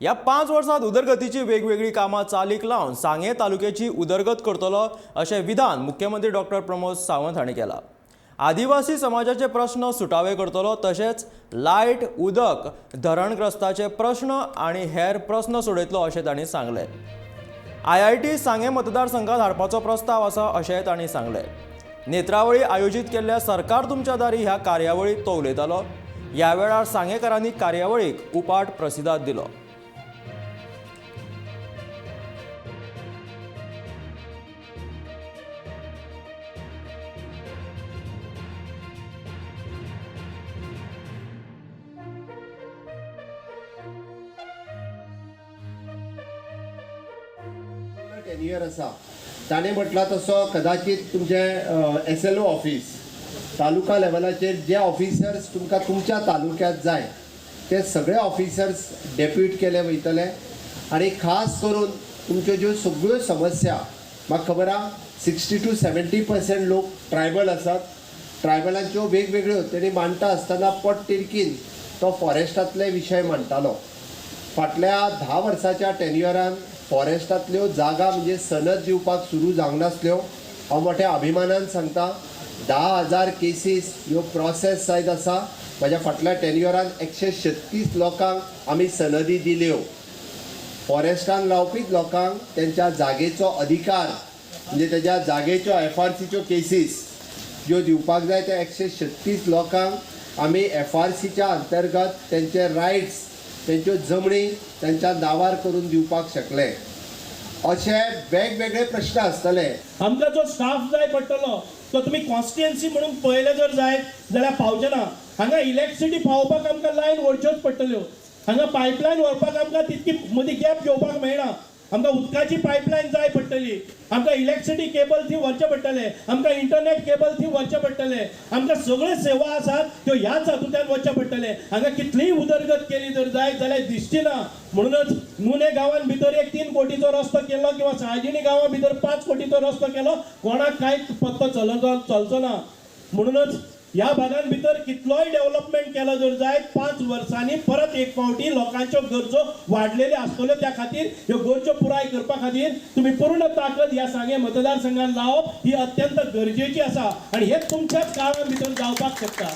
ह्या 5 वर्सांत उदरगतीची वेगवेगळी कामां चालीक लावन सांगें तालुक्याची उदरगत करतलो अशें विधान मुख्यमंत्री डॉक्टर प्रमोद सावंत हांणी केलां. आदिवासी समाजाचे प्रस्न सुटावे करतलो, तशेंच लायट, उदक, धरणग्रस्ताचे प्रस्न आनी हेर प्रस्न सोडयतलो अशें तांणी सांगलें. आयआयटी सांगें मतदारसंघात हाडपाचो प्रस्ताव आसा अशेंय तांणी सांगलें. नेत्रावळी आयोजीत केल्ल्या सरकार तुमच्या दारी ह्या कार्यावळीत तो उलयतालो. ह्या वेळार सांगेकारांनी कार्यावळीक उपाट प्रतिसाद दिलो. टेन्युअर आसा ताणें म्हटलां तसो कदाचित तुमचें एसएलओ ऑफिस तालुका लेवलाचेर जे ऑफिसर्स तुमकां तुमच्या तालुक्यांत जाय ते सगळे ऑफिसर्स डेप्यूट केले वयतले आनी खास करून तुमच्यो ज्यो सगळ्यो समस्या म्हाका खबर आहा 60 to 70% लोक ट्रायबल आसात. ट्रायबलांच्यो वेगवेगळ्यो तेणी मांडटा आसतना पोटतिडकीन तो फॉरेस्टांतले विशय मांडटालो. फाटल्या 10 वर्साच्या टेन्युअरान फॉरेस्टांतल्यो जागा म्हणजे सनद दिवपाक सुरू जावंक नासल्यो. हांव मोठ्या अभिमानान सांगता 10,000 केसीस ह्यो प्रोसेस जायत आसा. म्हाज्या फाटल्या टेन्युअरान 136 लोकांक आमी सनदी दिल्यो. फॉरेस्टान रावपी लोकांक तेंच्या जागेचो अधिकार म्हणजे तेज्या जागेच्यो एफआरसीच्यो केसीस ज्यो दिवपाक जाय त्या 136 लोकांक आमी एफआरसीच्या अंतर्गत तेंचे रायट्स, तेंच्यो जमणी तेंच्या नांवार करून दिवपाक शकले. अशे वेगवेगळे प्रश्न आसतले. आमकां जो स्टाफ जाय पडटलो तो तुमी कॉन्स्टिट्युएन्सी म्हणून पळयलें जर जायत जाल्यार पावचे ना. हांगा इलेक्ट्रिसिटी पावोवपाक आमकां लायन व्हरच्योच पडटल्यो. हांगा पायपलायन व्हरपाक आमकां तितकी मदीं गॅप घेवपाक मेळना. आमकां उदकाची पायपलायन जाय पडटली, आमकां इलेक्ट्रिसिटी केबल थंय व्हरचें पडटलें, आमकां इंटरनेट केबल थंय व्हरचें पडटलें. आमकां सगळ्यो सेवा आसात त्यो ह्याच हातूंतल्यान वचचें पडटलें. हांगा कितलीय उदरगत केली जर जायत जाल्यार दिसची ना. म्हणूनच नुने गांवान भितर एक 3 कोटीचो रस्तो केलो किंवा साळजिणी गांवां भितर 5 कोटीचो रस्तो केलो, कोणाक कांय पत्तो चलचो ना. म्हणूनच ह्या भागान भितर कितलोय डेव्हलपमेंट केलो जर जायत 5 वर्सांनी परत एक फावटी लोकांच्यो गरजो वाडलेल्यो आसतल्यो. त्या खातीर ह्यो गरजो पुराय करपा खातीर तुमी पूर्ण ताकद ह्या सांगें मतदारसंघान लावप ही अत्यंत गरजेची आसा आनी हें तुमच्याच काळान भितर जावपाक शकता.